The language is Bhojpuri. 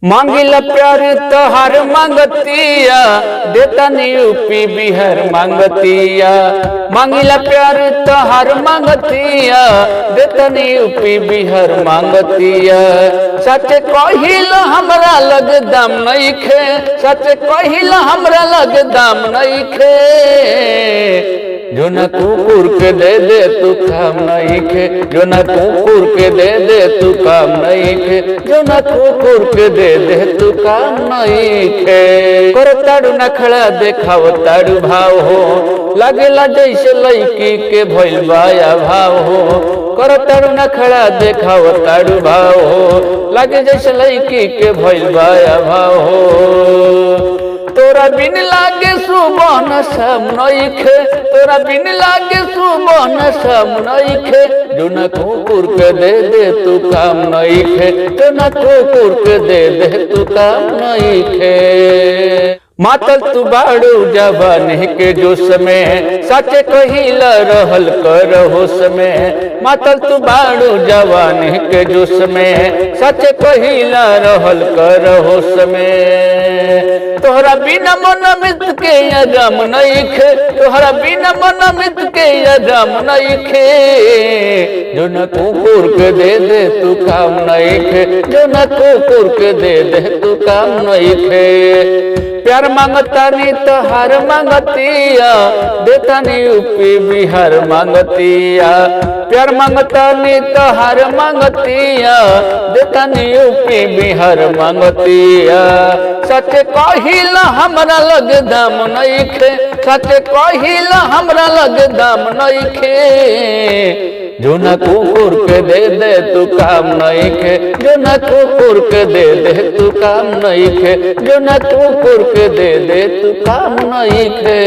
मांगिला प्यार तोहार मांगतिया, देता नी यूपी बिहार मांगतिया। मांगिला प्यार तोहार मांगतिया, देता नी यूपी बिहार मांगतिया। सच कहिल हमरा लग दाम नइखे, सच कहिल हमरा लग दाम नइखे। जो ना कुकुर के दे दे तू काम नइखे, जो ना कुकुर के दे दे तू काम नइखे, जो ना कुकुर के दे दे तू काम नइखे। करताड़ू नखड़ा देखाव ताड़ू भाव हो, लागेला जैसे लईकी के भइल बाया भाव हो। करताड़ू नखड़ा देखाव ताड़ू भाव हो, लागे जैसे लईकी के भइल बाया भाव हो। तोरा बिन लागे सुबह सम नइखे, तोरा बिन लागे सुबह सम नइखे। जो ना कुकुर के दे दे तू काम नइखे, जो ना कुकुर के दे दे तू काम नइखे। मातल तू बाड़ू जवानी के जोश में, सच कहिल रहल कर होश में। मातल तू बाड़ू जवानी के जोश में, सच कहिल रहल कर होश में। तोहरा बिना मन मित के आराम नइखे, तोहरा बिना मन मित के आराम नइखे। जो न कुकुर के दे दे तू काम नइखे, जो न कुकुर के दे दे तू काम नइखे। प्यार मांगता नी तोहार मांगतिया, देता नी यूपी बिहार मांगतिया। प्यार मांगता नी तोहार मांगतिया, देता नी यूपी बिहार मांगतिया। सच कहिल हमरा लग दाम नइखे, सच कहिल हमरा लग दाम नइखे। जो ना कुकुर के दे दे तू काम नइखे, जो ना कुकुर के दे दे तू काम नइखे, जो ना कुकुर के दे दे तू काम नइखे।